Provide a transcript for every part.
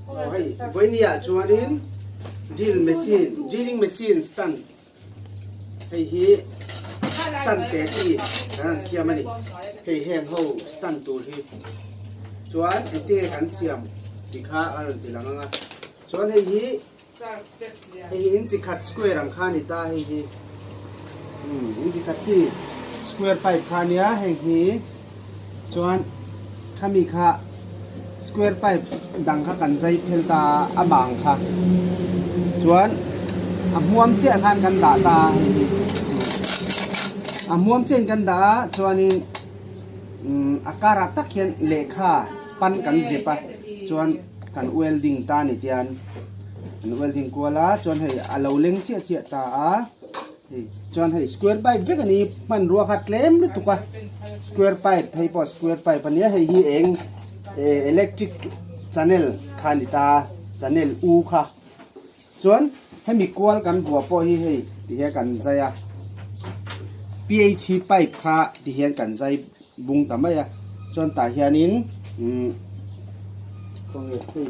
Aw hei vawinia chuanin drill machine drilling machine stand hei hi stand te chi kan han siam a ni hei heng ho stand tur hi chuan engtin nge kan siam tih kha a rawn ti lang ang a chuan hei hi Hei hi inchi khat square ang kha a ni ta hei hi umm inchi khat chi square pipe kha a nia heng hi chuan khami kha square pipe dang kha kan zai phel ta a a bang kha chuan a hmuam chiah khan kan dah ta a hei hi a hmuam chiah in kan dah a chuanin umm a karah tak hian lehkha pan kan zep a chuan. Kan welding ta ni tian an welding kual a chuan hei a lo leng chiah chiah ta a hei chuan hei square pipe vek a ni hmanrua kha tlem lutuk a square pipe hei pawh square pipe a nia hei hi eng eh electric channel kha a ni ta channel u kha chuan hemi kual kan vuah pawh hi hei ti hian kan zai a P_H pipe kha ti hian kan zai. Bung ta mai a, chuan tah hianin umm khawnge hei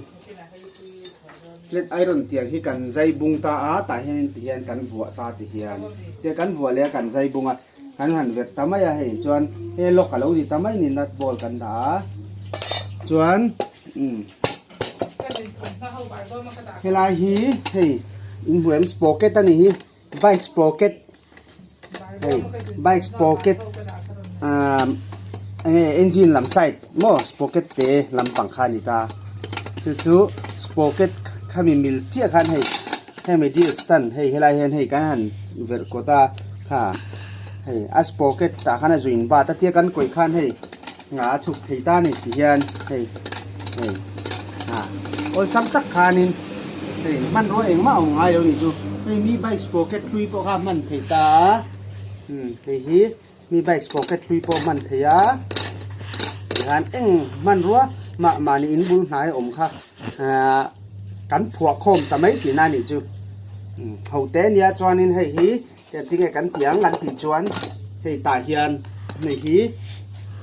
flat iron tiang hi kan zai bung ta a, tah hianin ti hian kan vuah ta ti hian tiang kan vuah leh a kan zai bung a, kan han verh ta mai a hei chuan he lock a lo ni ta mai ni nut bolt kan dah a, chuan umm helai hi hei inhmu em sprocket a ni hi bike sprocket. Hei bike sprocket ahh enge engine lam side maw sprocket te lampang kha a ni ta chu chu sprocket khami mil chiah khan hei hemi dil stand hei helai hian hei kan han verh kawt a kha hei a sprocket tah khan a zu in bat a tia kan kawih khan hei nga a chhuk thei ta a ni ti hian hei hei ah awlsam tak khanin hei hmanrua engmah a awm ngai lo a ni chu hei mi bike sprocket hlui pawh kha a hman thei ta a umm hei hi mi bike sprocket hlui pawh a hman thei a tihian eng hmanrua mah mahni in bul hnai a awm kha ahh kan phuah khawm ta mai tihna a nih chu umm ho te nia chuanin hei hi. Engtin nge kan tih ang an tih chuan hei tah hian hei hi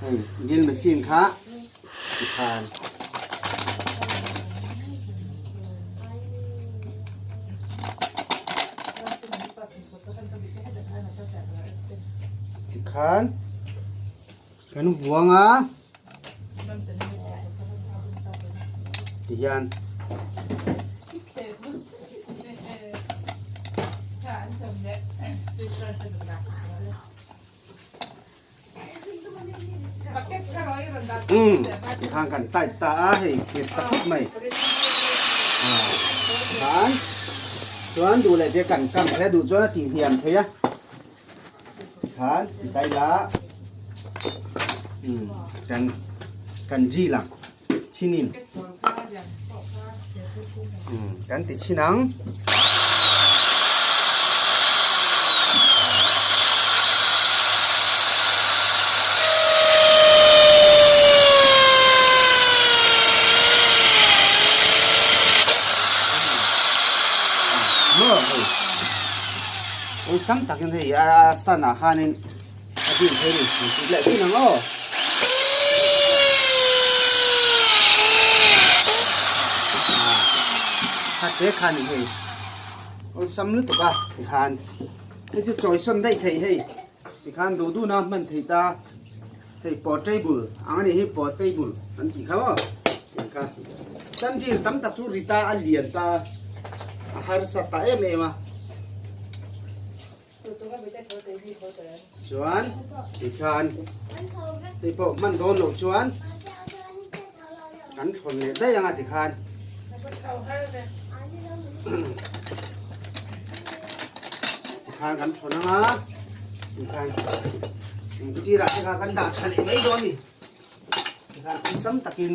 hei drill machine kha tikhan tikhan kan vuang a. Ti hian umm ti khan kan tight ta a hei nghet ta khawp mai khan chuan duh leh te kan kam thei a duh chuan a tih hniam thei a. Tikhan ti ta ila umm kan kan drill ang chhinin umm kan ti chhin ang. Awlsam takin hei a stand ah khanin a ding thei a ni an tih leh thin ang aw. Kha te khanin hei awlsam lutuk a tikhan hei chu chawisawn daih thei hei tikhan duh duhna hman thei ta hei portable ang a ni hi portable an tih kha maw tiang kha stand dil tam tak chu ri ta a lian ta a harsa ta em em a chuan tikhan hei pawh hman dawn loh chuan kan thawn leh daih ang a tikhan tikhan kan thawn ang a tikhan sirah te kha kan dah tha leh mai dawn a ni tikhan awlsam takin